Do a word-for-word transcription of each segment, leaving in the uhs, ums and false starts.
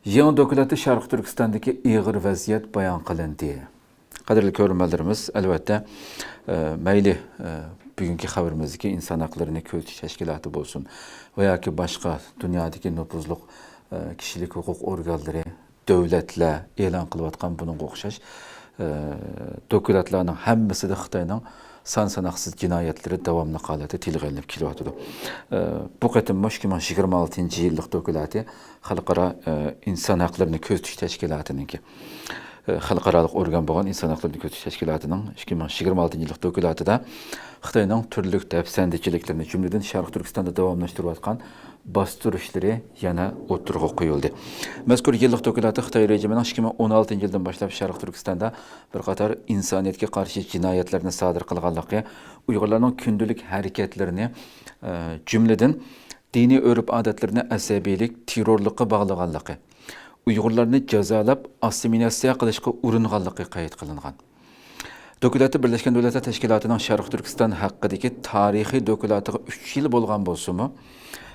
يېڭى دوكلاتتا شەرقىي تۈركىستاندىكى ئېغىر ۋەزىيەت بايان قىلىندى. قەدىرلىك كۆرۈرمەنلىرىمىز، ئەلۋەتتە، ئە، مەيلى، ئە، بۈگۈنكى خەۋىرىمىزدىكى ئىنسان ھەقلىرىنى كۆزىتىش تەشكىلاتى بولسۇن ۋە ياكى باشقا دۇنيادىكى نوپۇزلۇق، ئە، كىشىلىك ھوقۇق ئورگانلىرى، دۆلەتلەر ئېلان قىلىۋاتقان بۇنىڭغا ئوخشاش، ئە، دوكلاتلارنىڭ ھەممىسىدە خىتاينىڭ سان ساناقسىز جىنايەتلىرى داۋاملىق ھالەتتە تىلغا ئېلىنىپ كېلىۋاتىدۇ. ئە، بۇ قېتىممۇ ئىككى مىڭ يىگىرمە ئالتىنچى يىللىق دوكلاتى خەلقئارا، ئە، ئىنسان ھەقلىرىنى كۆزىتىش تەشكىلاتىنىڭكى، ئە، خەلقئارالىق ئورگان بولغان ئىنسان ھەقلىرىنى كۆزىتىش تەشكىلاتىنىڭ ئىككى مىڭ يىگىرمە ئالتىنچى يىللىق دوكلاتىدا خىتاينىڭ تۈرلۈك دەپسەندىچىلىكلىرىنى، جۈملىدىن شەرقىي تۈركىستاندا داۋاملاشتۇرۇۋاتقان باستۇرۇشلىرى يەنە ئوتتۇرىغا قويۇلدى. مەزكۇر يىللىق دوكلاتتا خىتاي رېجىمىنىڭ ئىككى مىڭ ئون ئالتىنچى يىلدىن باشلاپ شەرقىي تۈركىستاندا بىر قاتار ئىنسانىيەتكە قارشى جىنايەتلەرنى سادىر قىلغانلىقى، ئۇيغۇرلارنىڭ كۈندىلىك ھەرىكەتلىرىنى، ئە، جۈملىدىن دىنىي ئۆرپ-ئادەتلىرىنى ئەسەبىيلىك، تېررورلۇققا باغلىغانلىقى، ئۇيغۇرلارنى جازالاپ ئاسسىمىلياتسىيە قىلىشقا ئۇرۇنغانلىقى قەيت قىلىنغان. دوكلاتتا بىرلەشكەن دۆلەتلەر تەشكىلاتىنىڭ شەرقىي تۈركىستان ھەققىدىكى تارىخىي دوكلاتىغا ئۈچ يىل بولغان بولسىمۇ،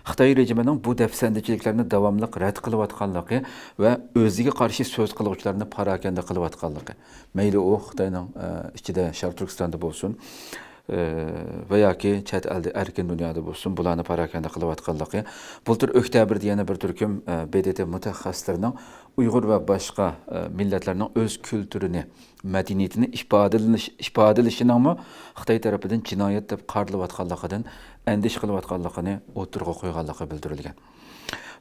خىتاي رېجىمىنىڭ بۇ دەپسەندىچىلىكلەرنى داۋاملىق رەت قىلىۋاتقانلىقى ۋە ئۆزىگە قارشى سۆز قىلغۇچىلارنى پاراكەندە قىلىۋاتقانلىقى، مەيلى ئۇ خىتاينىڭ، ئە، ئىچىدە شەرقىي تۈركىستاندا بولسۇن، ئە، ۋە ياكى چەت ئەلدە، ئەركىن دۇنيادا بولسۇن، بۇلارنى پاراكەندە قىلىۋاتقانلىقى، بۇلتۇر ئۆكتەبىردە يەنە بىر تۈركۈم، ئە، ب د ت مۇتەخەسسىسلىرىنىڭ ئۇيغۇر ۋە باشقا، ئە، مىللەتلەرنىڭ ئۆز كۈلتۈرىنى، مەدەنىيىتىنى ئىپادىلىنىش، ئىپادىلىشىنىڭمۇ خىتاي تەرىپىدىن جىنايەت دەپ قارىلىۋاتقانلىقىدىن ئەندىشە قىلىۋاتقانلىقىنى ئوتتۇرىغا قويغانلىقى بىلدۈرۈلگەن.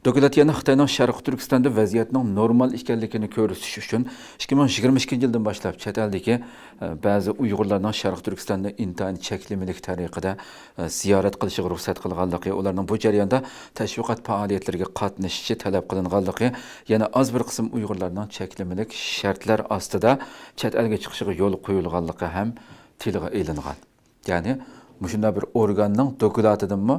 دوكلات يەنە خىتاينىڭ شەرقىي تۈركىستاندا ۋەزىيەتنىڭ نورمال ئىكەنلىكىنى كۆرسىتىش ئۈچۈن، ئىككى مىڭ يىگىرمە ئىككىنچى يىلدىن باشلاپ چەت ئەلدىكى، ئە، بەزى ئۇيغۇرلارنىڭ شەرقىي تۈركىستاندا ئىنتايىن چەكلىمىلىك تەرىقىدە، ئە، زىيارەت قىلىشىغا رۇخسەت قىلغانلىقى، ئۇلارنىڭ بۇ جەرياندا تەشۋىقات پائالىيەتلىرىگە قاتنىشىشى تەلەپ قىلىنغانلىقى، يەنە ئاز بىر قىسىم ئۇيغۇرلارنىڭ چەكلىمىلىك شەرتلەر ئاستىدا چەت ئەلگە چىقىشىغا يول قويۇلغانلىقى ھەم تىلغا ئېلىنغان. يەنى مۇشۇنداق بىر ئورگاننىڭ دوكلاتىدىنمۇ،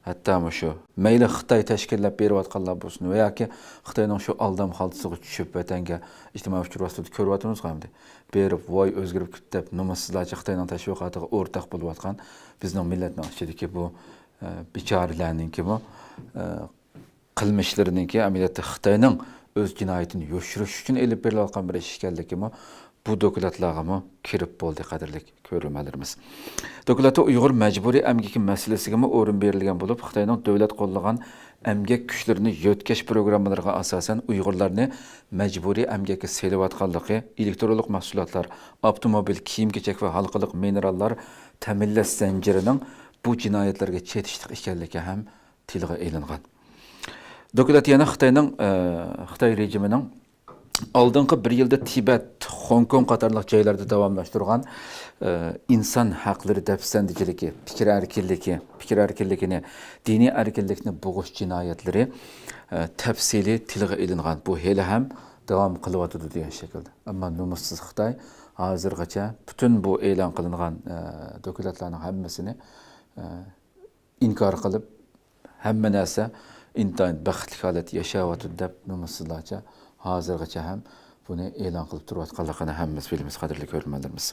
ھەتتا مۇشۇ مەيلى خىتاي تەشكىللەپ بېرىۋاتقانلار بولسۇن ۋە ياكى خىتاينىڭ شۇ ئالدام خالتىسىغا چۈشۈپ ۋەتەنگە، ئىجتىمائىي ئۇچۇر ۋاسىتىلىرىدە كۆرۈۋاتىمىزغۇ ئەمدى، بېرىپ ۋاي ئۆزگىرىپ كېتىپ دەپ نومۇسسىزلارچە خىتاينىڭ تەشۋىقاتىغا ئورتاق بولۇۋاتقان بىزنىڭ مىللەتنىڭ ئىچىدىكى بۇ، ئە، بىچارىلەرنىڭكىمۇ، ئە، قىلمىشلىرىنىڭكى ئەمەلىيەتتە خىتاينىڭ ئۆز جىنايىتىنى يوشۇرۇش ئۈچۈن ئېلىپ بېرىلىۋاتقان بىر ئىش ئىكەنلىكىمۇ بۇ دوكلاتلارغىمۇ كىرىپ بولدى، قەدىرلىك كۆرۈرمەنلىرىمىز. دوكلاتتا ئۇيغۇر مەجبۇرىي ئەمگىكى مەسىلىسىگىمۇ ئورۇن بېرىلگەن بولۇپ، خىتاينىڭ دۆلەت قوللىغان ئەمگەك كۈچلىرىنى يۆتكەش پروگراممىلىرىغا ئاساسەن ئۇيغۇرلارنى مەجبۇرىي ئەمگەككە سېلىۋاتقانلىقى، ئېلېكترونلۇق مەھسۇلاتلار، ئاپتوموبىل، كىيىم-كېچەك ۋە ھالقىلىق مىنېراللار تەمىنلەش زەنجىرىنىڭ بۇ جىنايەتلەرگە چېتىشلىق ئىكەنلىكى ھەم تىلغا ئېلىنغان. دوكلات يەنە خىتاينىڭ، ئە، خىتاي رېجىمىنىڭ ئالدىنقى بىر يىلدا تىبەت، خوڭكوڭ قاتارلىق جايلاردا داۋاملاشتۇرغان، ئە، ئىنسان ھەقلىرى دەپسەندىچىلىكى، پىكىر ئەركىنلىكى، پىكىر ئەركىنلىكىنى، دىنىي ئەركىنلىكنى بوغۇش جىنايەتلىرى، ئە، تەپسىلىي تىلغا ئېلىنغان. بۇ ھېلىھەم داۋام قىلىۋاتىدۇ دېگەن شەكىلدە. ئەمما نومۇسسىز خىتاي ھازىرغىچە پۈتۈن بۇ ئېلان قىلىنغان، ئە، دوكلاتلارنىڭ ھەممىسىنى، ئە، ئىنكار قىلىپ، ھەممە نەرسە ئىنتايىن بەختلىك ھالەتتە ياشاۋاتىدۇ دەپ نومۇسسىزلارچە ھازىرغىچە ھەم بۇنى ئېلان قىلىپ تۇرۇۋاتقانلىقىنى ھەممىمىز بىلىمىز، قەدىرلىك كۆرۈرمەنلىرىمىز.